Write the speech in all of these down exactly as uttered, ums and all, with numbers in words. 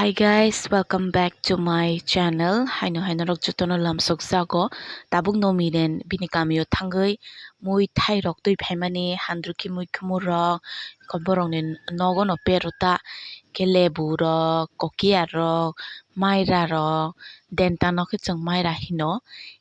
Hi guys, welcome back to my channel. Haino haino rok jotono lamsok jago. Tabuk no miren bini kamio thangwi mui thai rok twi phaimani handrukhi mui khumur rok, borokni nogo no pero ta khe lebu rok, kokiya rok, maira rok, denta no khe chwng maira hino.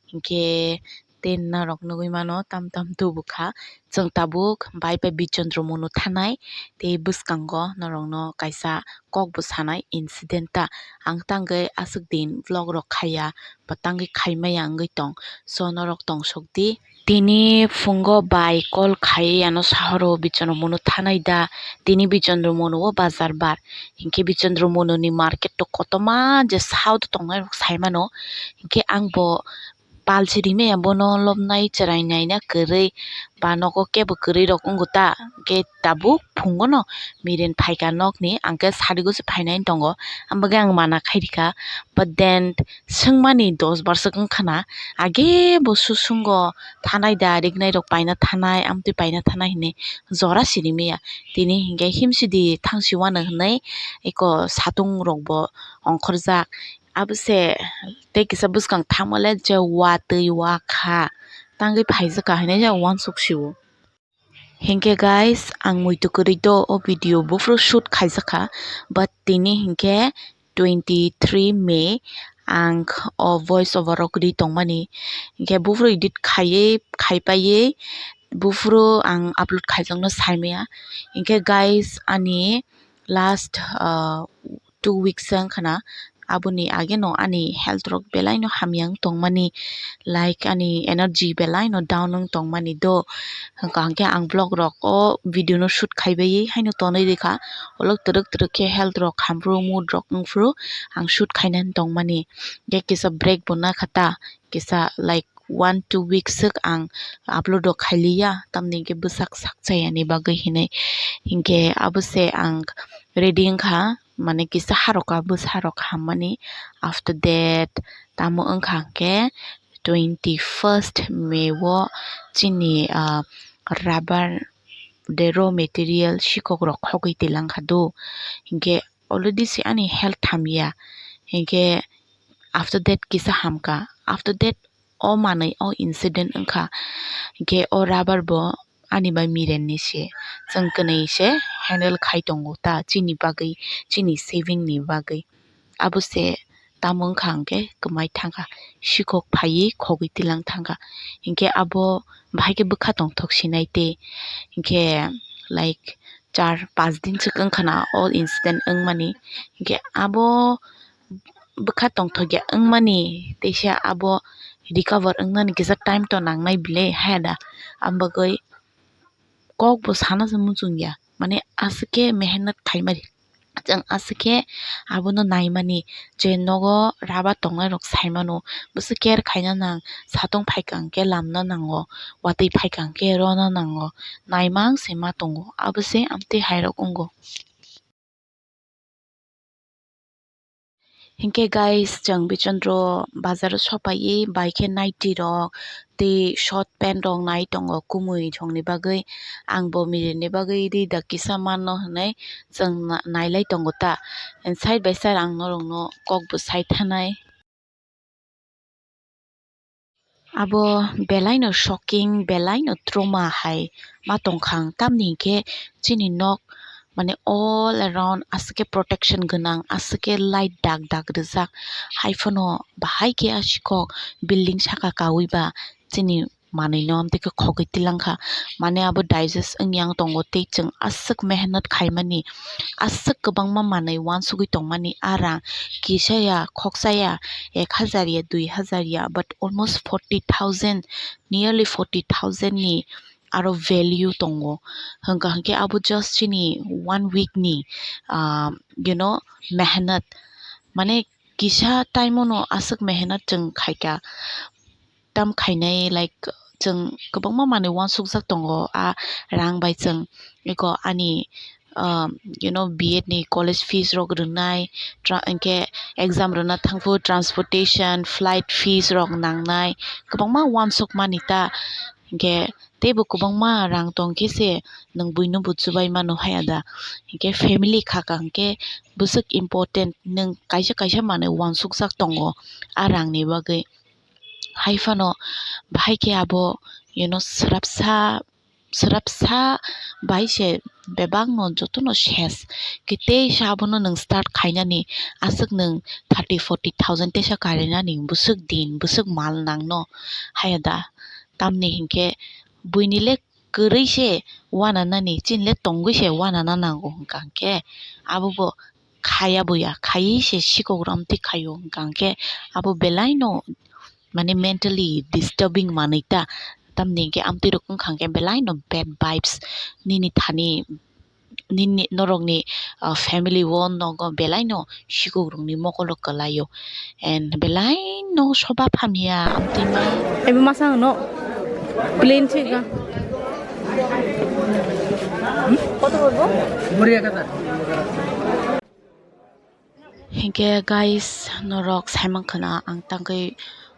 Hinkhe tei norok nugwi mano tam tam tubu kha. Chwng tabuk bai bai Bichandra Monu thanai tei bwskango norokno kaisa kok bo sanai incident ta. Ang tangwi aswk din vlog rok khaiya ba tangwi khaimaya wngwi tong. So norok tongsok di. Tini phungo bai call khai ano sahoro Bichandra Monu thanai da. Tini Bichandra Monu o bazar bar. Hinkhe Bichandra Monu ni market to kotorma je south tongnai rok saimano. Hinkhe ang bo pal si rimaya bono lobnai chwrai naina kwrwi ba nogo kebo kwrwi rok wngo ta, hwnkhe tabuk phungo no miren phaikha nokni, ang khe sarigo se phainai tongo, ang bagwi ang mana khai rikha. But then swngmani dos bar swk wngkha na, age bo susungo thanai da, rignai rok paina thanai, amtwi paina thanai hinwi jora si rimaya. Tini hinkhe himsidi thangsi uanw hinwi eko satung rok bo ongkhorjak. Abo se tei kisa bwskang tamo le je watwi wakha tangwi phaijakha hinwi je uansuk sio. Hinkhe guys, ang muitu kwrwi do o video buphuru shoot khaijakha, but tini hinkhe twenty three May ang o voice over rok ri tongmani, hinkhe buphuru edit khaiwi khaipaiwi buphuru ang upload khaijakno saimaya. Hinkhe guys, ani last, ah, two weeks wngkha na, aboni age no ani health rok belai no hamya wng tongmani, like ani energy belai no down wng tongmani do, hwnkha hwnkhe ang vlog rok o video no shoot khaibai haino tonwi rikha, olok twrwk twrwk khe health rok hamphru, mood rok wngphru ang shoot khainani tongmani, hwnkhe kisa break bo nakha ta, kisa like one two weeks swk ang upload rok khailiya, tamni hwnkhe bwsak sak chayani bagwi hinwi, hinkhe abo se ang ready wngkha, mane kisa harokha bwsa rok hammani. After that tamo wngkha hwnkhe twenty first May o chini, ah, rubber de raw material sikok rok khogwi twilangkha do, hinkhe already se ani health hamya, hinkhe after that kisa hamkha, after that o manwi o incident wngkha, hinkhe o rubber bo ani bai miren ni se, chwng kwnwi se handle khai tongo ta chini bagwi, chini saving ni bagwi. Abo se tamo wngkha hwnkhe kwmai thangkha, sikok phaiwi khogwi twlang thangkha, hinkhe abo bahai khe bwkha tongthok sinai tei, hinkhe like char panch din swk wngkha na o incident wngmani, hinkhe abo bwkha tongthokya wngmani, teisa abo recover wngnani kisa time to nangnai bile haya da, ang bagwi kok bo sana se muchungya, mane aswk khe mehenat khaimani, chwng aswk khe abono naimani, je nogo rubber tongnai rok saimano, bwswk care khaina nang, satung phaikha hwnkhe lamna nango, watwi phaikha hwnkhe rwna nango, naimang se ma tongo, abo se amtwi hai rok wngo. Hinkhe guys, chwng Bichandra bazar o sopaiwi bai khe naiti rok tei short pant rok nai tongo kumui rokni bagwi. Ang bo mirinni bagwi ri da kisa mano hinwi chwng na-, nailai tongo ta. And side by side ang norokno kok bo sai thanai. Abo belai no shocking, belai no trauma hai ma tongkha ang, tamni hinkhe chini nok mane all around aswk khe protection gwnang, aswk khe light dak dak rijak, hai phano bahai khe a sikok building saka kaui ba chini manwi no amtwi khe khogwi tilangkha, mane abo digest wngya wng tongo tei chwng aswk mehnat khaimani, aswk kwbangma manwi uansugwi tongmani, a rang kisa ya, khoksa ya, ek hazar ya, dui hazar ya, but almost forty thousand, nearly forty thousand ni aro value tongo. Hwnkha hwnkhe abo just chini one week ni, ah, you know, mehnat. Mane kisa time o no aswk mehnat chwng khaikha. Tam khainai, like, chwng kwbangma manwi uansukjak tongo, a rang bai chwng eko ani, um, you know, B Ed ni college fees rok rwnai, tra-, hinkhe exam rwna thangphuru transportation, flight fees rok nangnai, kwbangma uansukmani ta, hinkhe teibo kwbangma rang tong khe se nwng buino bo chubai mano haya da. Hinkhe family kha ka hinkhe bwswk important, nwng kaisa kaisa manwi uansukjak tongo a rangni bagwi. Hai phano bahai khe abo, you know, swrapsa, swrapsa bai se bebakno jotono ses. Khe teisa abono nwng start khainani, aswk nwng thirty forty thousand teisa karinani bwswk din, bwswk mal nangno haya da. Tamni hinkhe buini le kwrwi se uananani, chini le tongwi se uanana nango hwnkha hinkhe abo bo khaya buya, khaiwi se sikok romtwi khaio hwnkha hinkhe abo belai no mane mentally disturbing manwi ta. Tamni hinkhe amtwi rok wngkha hinkhe belai no bad vibes nini thani, nini norokni, ah, family o nogo belai no sikok rokni mokolo kwlaio and belai no soba phamya amtwi ma. Ebo masa no plain se ga. Hinkhe guys, norok saimankha na ang tangwi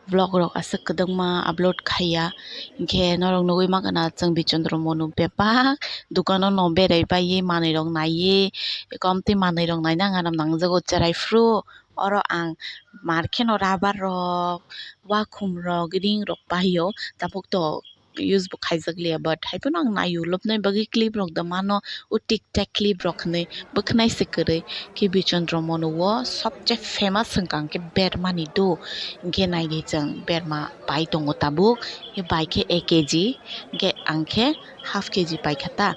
vlog rok aswk kwdwkma upload khaiya. Hinkhe norok nugwi mankha na chwng Bichandra Monu bebak dukano no berai baiwi manwi rok naiwi, ekomtwi manwi rok naina ang anam nangjago cherai phuru. Oro ang mar kheno rubber rok, wakhum rok, ring rok paio, tabuk to use bo khaijak liya, but hai phano ang naio lobnai bagwi clip rok da mano, o tik tak clip rok hinwi bwkhnai se kwrwi. Khe Bichandra Monu o sobse famous hwnkha hinkhe bermani do, hinkhe naidi chwng berma pai tongo tabuk, khe bai khe ek K G, hinkhe ang khe half K G paikha ta.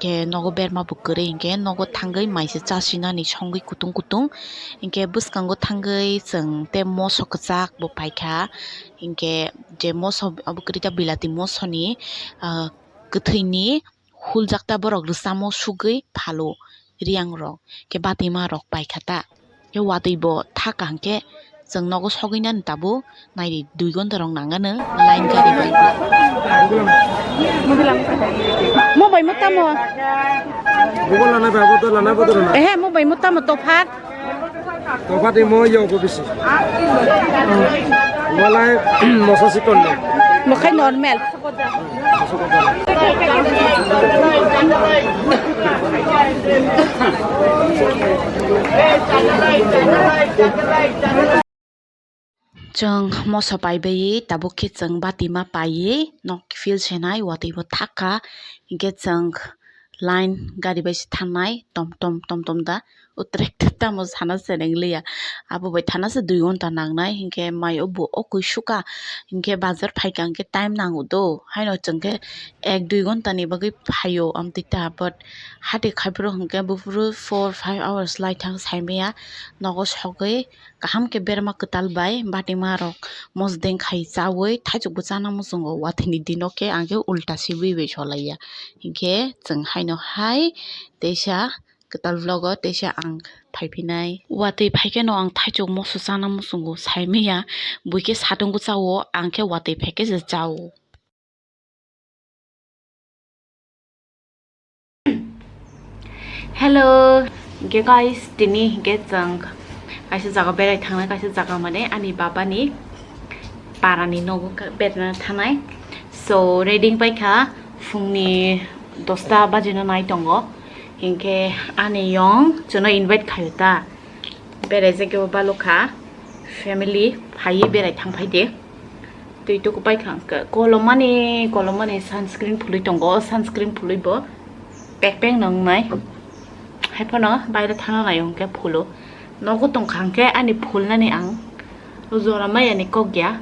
Hinkhe nogo berma bo kwrwi hinkhe nogo thangwi mai se chasinani songwi kutung kutung. Hinkhe bwskango thangwi chwng tei moso kwchak bo paikha. Hinkhe je moso abo kwrwi ta bilati mosoni, ah, kwthwini huljak ta borok rwchamo sugwi phalo riyang rok. Khe batima rok paikha ta. Khe watwi bo thaka hinkhe chwng nogo sogwi nani tabuk naidi dui gonta rok nangano line gari bai. Mo bai mo tamo? Bubo lana bai, abo to lana, abo to lana. Ehe, mo bai mo tamo topha? Topha de mo yo bo bisi. Walai mosa si ton no. Mo khai normal. Chwng moso paibai tabuk khe chwng batima paiwi nok kiphil senai watwi bo thaka, hinkhe chwng line gari bai se thangnai tom tom tom tom da. O tractor tamo sana se nang liya. Abo bai thana se dui ghonta nangnai, hinkhe mai o bo o kuisuka, hinkhe bazar phaikha hinkhe time nango do. Haino chwng khe ek dui ghonta ni bagwi phaio amtwi ta, but hati khai phuru hinkhe buphuru four five hours lai thang sai maya nogo sogwi kaham khe berma kwtal bai batima rok mosdeng khai chawi thaichuk bo chana muchungo. Watwi ni dino khe ang khe ulta sibwi bai solaiya, hinkhe chwng haino hai teisa kwtal vlog o teisa ang phaiphinai. Watwi phaikheno ang thaichuk moso chana muchungo, saimaya buikhe satung bwchao, ang khe watwi phaikhe se chao. Hello, hinkhe guys, tini hinkhe chwng kaisa jaga berai thangnai, kaisa jaga mane ani babani parani nogo ka-, berna thanai. So, ready wngpaikha, phungni dosta bajino nai tongo. Hinkhe ani yong chwngno invite khaio ta. Berai jagao balokha, family phaiwi berai thang phaide. Twi tuku paikha hwnkhe kolomani, kolomani sunscreen phulwi tongo, o sunscreen phulwi bo pek pek no wngnai. Haiphano baire thana nai hwnkhe phulo. Nogo tongkha hwnkhe ani phulnani ang jora mayani kok ya.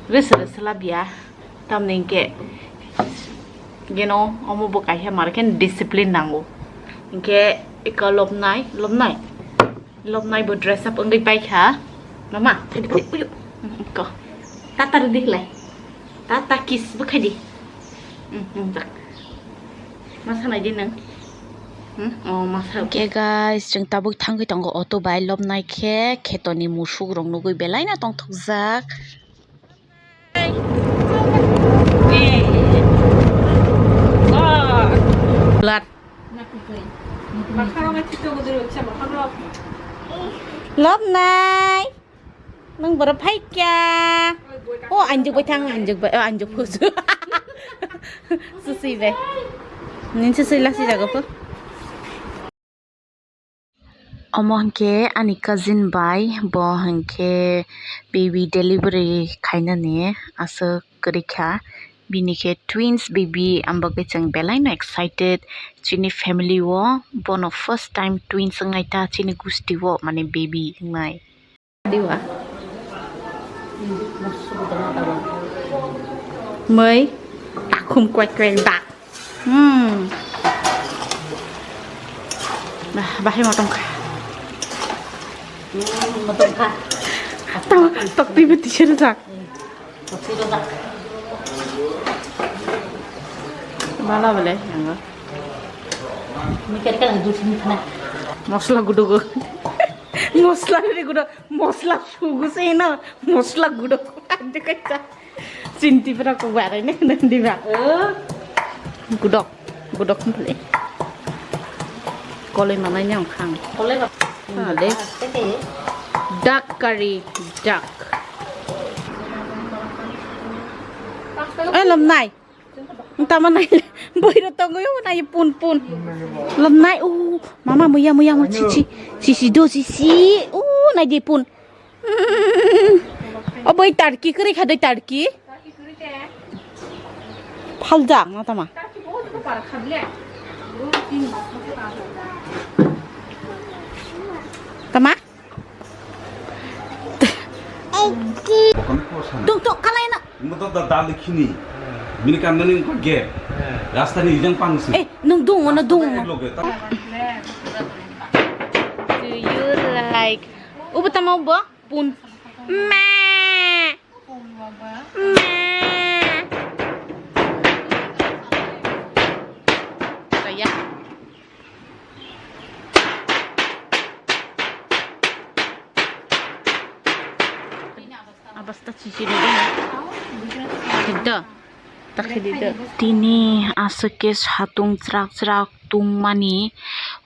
Rwsa rwsa labya. Tamni hinkhe geno omo bo kaisa mar khe discipline nango. Hinkhe eka lobnai, lobnai. Lobnai bo dress up wngwi paikha. Mama, phaidi, phaidi, uyu. Ko. Tata rwdi hlai. Tata kiss bo khaidi. Hmm, hmm, jak. Ma sanai di nwng? Hmm? Oh, ma sa. Okay, guys, chwng tabuk thangwi tongo auto bai lobnai khe, khetoni musuk rok nugwi belai no tongthokjak. Blood. Lobnai. Nang boro phaikya. O anjuk bai thang, anjuk bai, o anjuk phusu. Susi bai. Nin susi lasi jago po. Omo hwnkhe ani cousin bai, bo hwnkhe baby delivery khainani aswk kwrwi kha. Bini khe twins baby, ang bagwi chwng belai no excited. Chini family o bono first time twins wngnai ta chini gusti o, mane baby wngnai. Diwa. Mui. Takhum kwek kwek dak. Hmm. Bah, bahai motong kha. Hmm, motong kha. Tok, tok twi bwtwi se rwjak. Hmm, tok twi rwjak. Bala bole, yango. Ni kari kari dusini khana. Mosla gudugo. Mosla ri gudo. Mosla sugu se no, mosla gudok ande kaita. Chinti pura ko barai ne nandi ba. Gudok, gudok bole. Koloi manai ne khang. Koloi ba. Ade. Tete. Duck curry, duck. Eh, lam nai. Tama nai, boiro tongo yo nai pun pun. Lom nai, uh, mama muya muya mo chichi, chichi do chichi, uh, nai di pun. O boi tarki kri kha doi tarki. Phaljak na tama. Tama? Tung tung kalai na. Mo to da dal khini. Bini kam nani ko ge. Rasta ni jang pang si. Eh, nung dung, nung dung. Loge ta. Do you like? Ubo tama ubo? Pun. Me. Me. Kaya. Abasta chichi ni do. Khidda. Takhidi do. Tini aswk khe satung chwrak chwrak tungmani,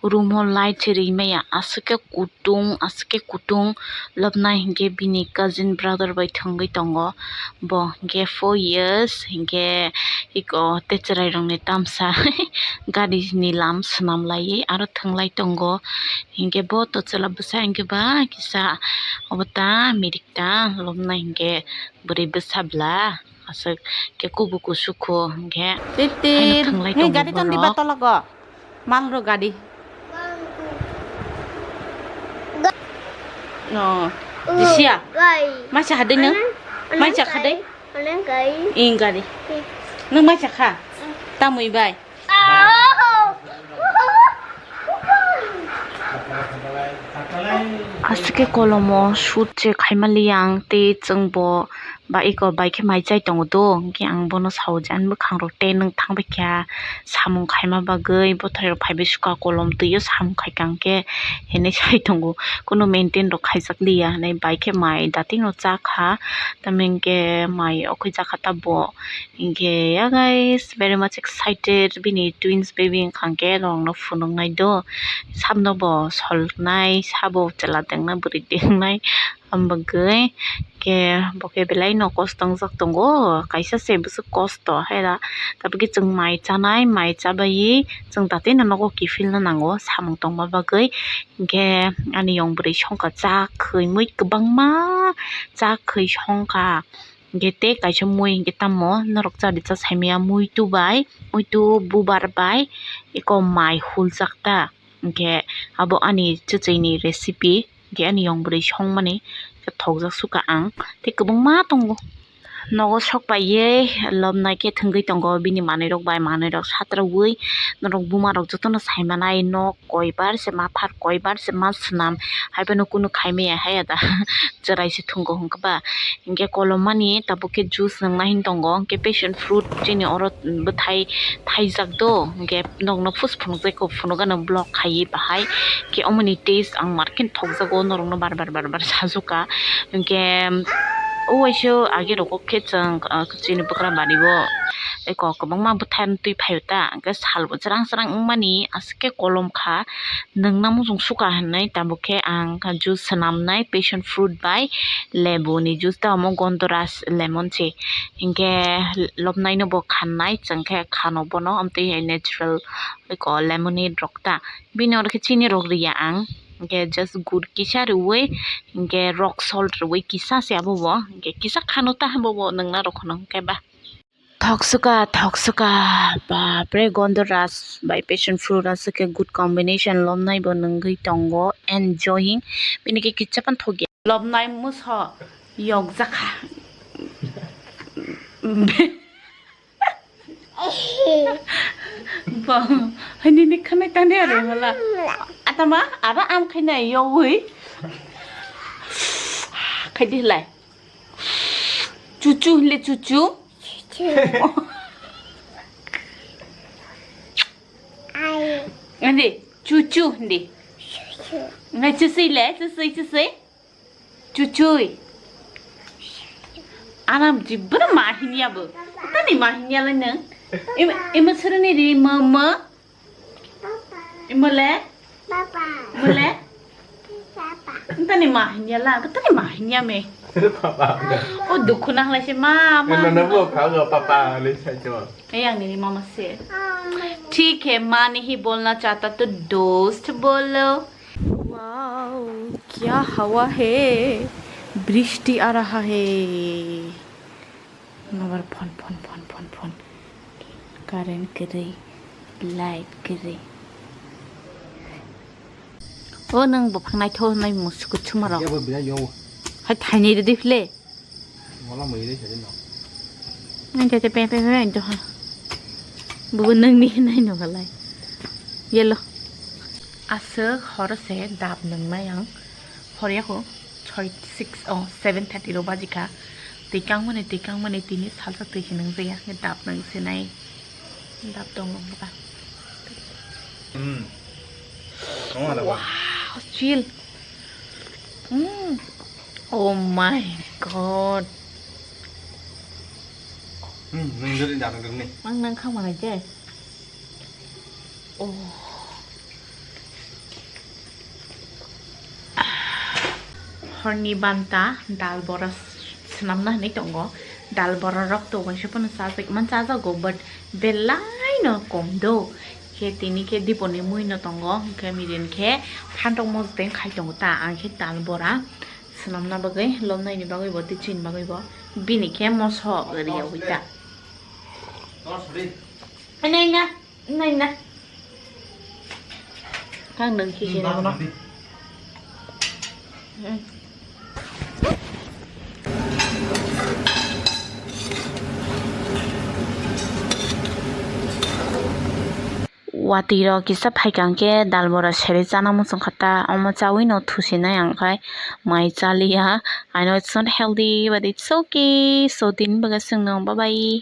room o light se rimaya, aswk khe kutung, aswk khe kutung. Lobnai hinkhe bini cousin brother bai thwngwi tongo. Bo hinkhe four years, hinkhe iko tei chwrairokni tamsa gari ni lam swnam laiwi aro thwnglai tongo. Hinkhe bo to chwla bwsa hinkhe ba kisa obo ta mirik ta lobnai hinkhe bwrwi bwsa bla aswk khe kubu kusu kho hinkhe. Titir. Haino thwnglai tongo borok. Hei, gari ton diba tologo. Mal rok gari. No. Disia. Gai. Mai sa hadai nang? Anang, anang Mai sa gai. Hadai? Anang gai. Ing gari. Ih. Nang mai sa kha? Tamwi bai. Ah. Aswk khe kolomo shoot se khaima liyang tei chwngbo ba iko bai khe mai chai tongo do, hinkhe ang bono sao je ani bwkhang rok tei nwng thang bai kha samung khaima bagwi, bwthai rok phaibai sukha kolom twi o samung khaikha hinkhe hinwi sai tongo, kunu maintain rok khaijak liya hinwi bai khe mai datino cha kha, tamni hinkhe mai okhoi jakha ta bo, hinkhe ya guys very much excited bini twins baby wngkha hinkhe norokno phunuknai do, sabno bo solnai sabo chwla tengnai bwrwi tengnai. Hambagwi khe bo khe belai no kosto wngjak tongo, kaisa se bwswk kosto hai da. Tabukhe chwng mai chanai, mai chabai chwng datino nogo kiphilna nango, samung tongma bagwi. Hinkhe ani yong bwrwi songkha cha khwi mui kwbangma, cha khwi songkha. Hinkhe tei kaisa mui hinkhe tamo norok chadi cha saimaya muitu bai, muitu bubar bai eko mai huljak ta. Hinkhe abo ani chuchuni recipe, hinkhe ani yong bwrwi songmani khe thokjak sukha ang, tei kwbangma tongo. Nogo sok paiwi lobnai khe thwngwi tongo bini manwirok bai, manwirok satraui norok bumarok jotono saimanai nok koibar se ma phar, koibar se ma swnam, haiphano kunu khaimaya hai ada chwrai se thwngo hwnkhe ba. Hinkhe kolommani tabuk khe juice nungna hin tongo, hinkhe passion fruit chini oro bwthai thaijak do, hinkhe nokno phus phunukjai kho, phunukgano block khaiwi bahai khe omoni taste ang markhe thokjago, norokno bar bar bar bar sajokha. Hinkhe o waisa age rogo khe chwng chini bwkra bario Tei kok kwbangma bwthai twi phaio ta, hwnkhe salbo chwrang chwrang wngmani aswk khe kolom kha, nwngna muchung suka hinwi tabuk khe ang juice swnamnai passion fruit bai lebu ni juice ta omo Gondoras lemon se, hinkhe lobnai no bo khanai chwng khe khano bono amtwi hai natural eko lemonade rok ta, bini oro khe chini rok riya ang, hinkhe just gur kisa riui hinkhe rock salt riui kisa se abo bo, hinkhe kisa khano ta abo bo nwngna rok kheno hinkhe ba. Thoksuka, thoksuka, bapre, Gondoras bai passion fruit aswk khe good combination, lobnai bo nwngwi tongo, enjoying, bini khe kicha pan thokya. Lobnai muso yokjakha. Bo, hai nini khanai tani aro hala. Atama, aro am khainai yogwi. Khaidi hlai. Chuchu hinle chuchu. Hindi, chuchu hindi. Ngai chusui le, chusui, chusui. Chuchui. Anam jibra mahinya bo. Tani mahinya le nang. Ima, ima sirni ri ma ma. Imole. Papa. Imole. Papa. Tani mahinya la, tani mahinya me. Papa. O dukhu na hlai se ma, ma. Nana bo kha ga papa le sa jo. Eyang nini mama se. ठीक है, माँ नहीं बोलना चाहता तो दोस्त बोलो। Wow, क्या हवा है, বৃষ্টি आ रहा है। Nabar phon phon phon phon phon. Current kwrwi, light kwrwi. O nwng buphang naithok nai musuku chumaro. Yabo bila yo. Hai thainwi rwdi phle. Mola mui re sari no. Nang tete pe pe pe pe to ha. Bubu nang ni nai no galai. Yelo. Aswk horo se dap nang mai ang. Hor yako choi six o seven thirty ro bajika. Twi kang mani twi kang mani tini salsa twi hinang jaya. Dap nang se nai. Dap tong nang ba. Hmm. Wow, chill. Hmm. Oh my God. Hmm, nang jadi dap nang ni. Mang nang khang mana je? Oh. Horni banta dal bora swnamna hinwi tongo. Dal bora rok to waisa phano chajak man chajago, but belai no kom do. Khe tini khe diponi mui no tongo, hwnkhe mirin khe phantok mojoteng khai tongo ta. Ang khe dal bora swnamna bagwi, lobnaini bagwi bo, tei chini bagwi bo. Bini khe moso riyaui ta. Nai na, nai na. Kang nang khe khe na bono. Watwi rok kisa phaikha hwnkhe dal bora seri chana muchung kha ta, omo chaui no thusinai ang khai mai chaliya. I know it's not healthy, but it's okay. So tini bagwi chwngno bye bye.